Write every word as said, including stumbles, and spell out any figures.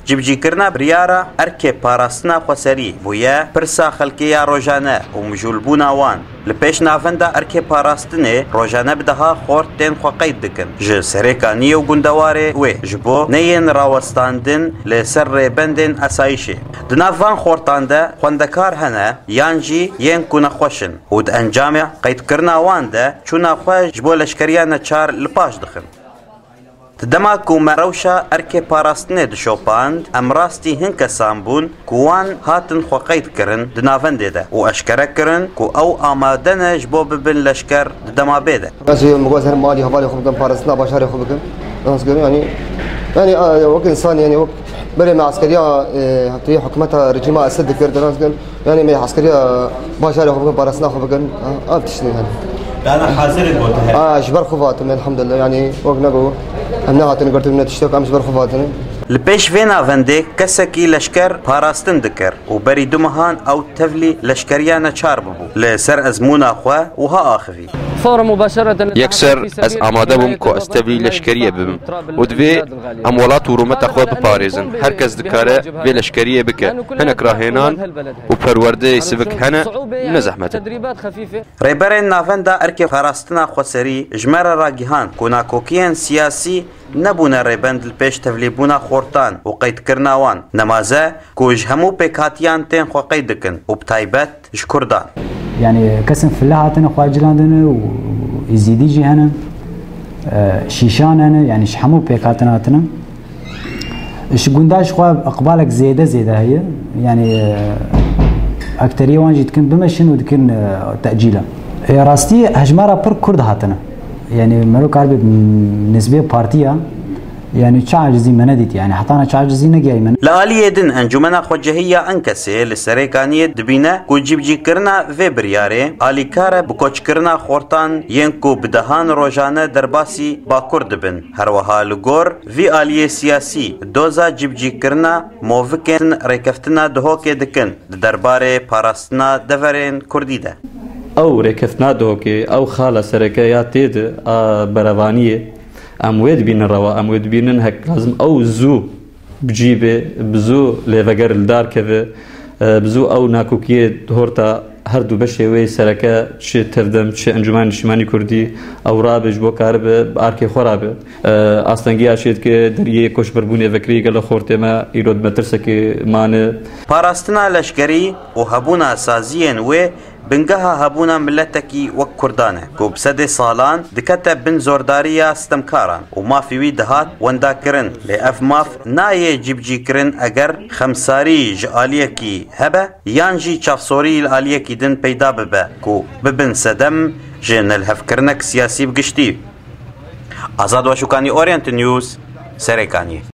Cîbicîkirina biryara erkê parastina xweserî bûye pirsa xelkê ya rojane û mijûlbûna wan. Li pêş navenda erkê parastinê rojane bi deha xort tên xwe qeyd dikin ji Serêkaniyê û gundewarê wê ji bo neyên rawestandin li ser rêbendên esayîşê. Di nav van xortan de xwendekar hene yan jî yên ku nexweş in û di encamê qeydkirina wan de çûna xwe ji bo leşkeriya neçar li paş dixin. Di dema ku me rewşa erkê parastinê dişopand, em rastî hin kesan bûn ku wan hatin xwe qeyd kirin di navendê de û eşkere kirin ku ew amade ne ji bo bibin leşker di dema bê de. Ez ê min got her malî hevalê xwe bikim, parastina bajarê xwe bikim. Nas kirin, yanî, yanî, e, wek insan, yanî, wek berê me eskeriya, e, hevteyî hikûmeta rejîma Esed dikir, nas kirin. Yanî me eskeriya bajarê xwe bikin, parastina xwe bikin. Ha, ev tiştê yani. Dana hazir bo te her. Ha, ji ber xwe hatim, elhamdülillah. Yanî wek nego, em nehatin girtin ne tiştek, em ji ber xwe hatin. Li pêş vê navendê kesekî leşker parastin dikir û berî du mehan ew tevlî leşkeriya neçar bibû. Li ser ezmûna xwe wiha axivî. Yekser ez amade bûm ku ez tevlî leşkeriyê bibim û divê em welat û rûmeta xwe biparêzin. Her kes dikare vê leşkeriyê bike. Hinek rahênan û perwerdeyê sivik hene, ne zehmet e. Rêberên navenda erkê parastina xweserî ji me re ragihand ku nakokiyên siyasî nebûne rêbend li pêş tevlîbûna xortan û qeydkirina wan. Nemaze ku ji hemû pêkhatiyan tên xwe qeyd dikin û bi taybet ji Kurdan. Yani kesên file hatine xwe cilandine û Êzîdî jî hene, e, Şîşan hene, yani ji hemû pêk hatine hatine. Ji gunda ji xwe iqbalek zêde zêde heye. Yani, e, akteriyê wan jî dikin bimeşin û dikin, e, tecîle. E, rastî hejmara pir Kurd hatine. Yani mero kar be nisbê partiya. Yani çi acizî me nedît, yani hetana çi acizî negihayî me. Li aliyê din Encûmena Xwecihî ya Enkesê li Serêkaniyê dibîne ku cîbicîkirina vê biryarê alîkar e bi koçkirina xortan yên ku bi dehan rojane derbasî Bakur dibin. Her wiha li gor vî aliyê siyasî doza cîbicîkirina movikên rêkeftina Duhokê dikin di derbarê parastina deverên Kurdî de. Ew rêkeftina Duhokê, ew xala sereke ya tê de a berevaniyê. Em wê dibînin rewa, em wê dibînin hek lazim ew zû bi cî bê, bi zû lêveger li dar keve, e, bi zû ew nakokiyê di horta her du beşê wê sereke, çi Tevdem, çi Encûmena Niştimanî Kurdî, ew rabe ji bo karibe bi arkê xwe rabe. E, astengiya çê dike deriyê koçberbûnê vekirî gelo xortê me îro di metirsekê mane. Parastina leşkerî û hebûna saziyên wê bingeha hebûna miletekî wek Kurdan e, ku bi sedê salan dikete bin zordariya stemkaran û mafê wî dihat wendakirin, lê ev maf nayê cîbicîkirin eger xemsarî ji aliyekî hebe yan jî çavsorî li aliyekî din peyda bibe ku bibin sedem ji nelihevkirinek siyasî bi giştî. Azad Weşûkanî, Orient News, Serêkaniyê.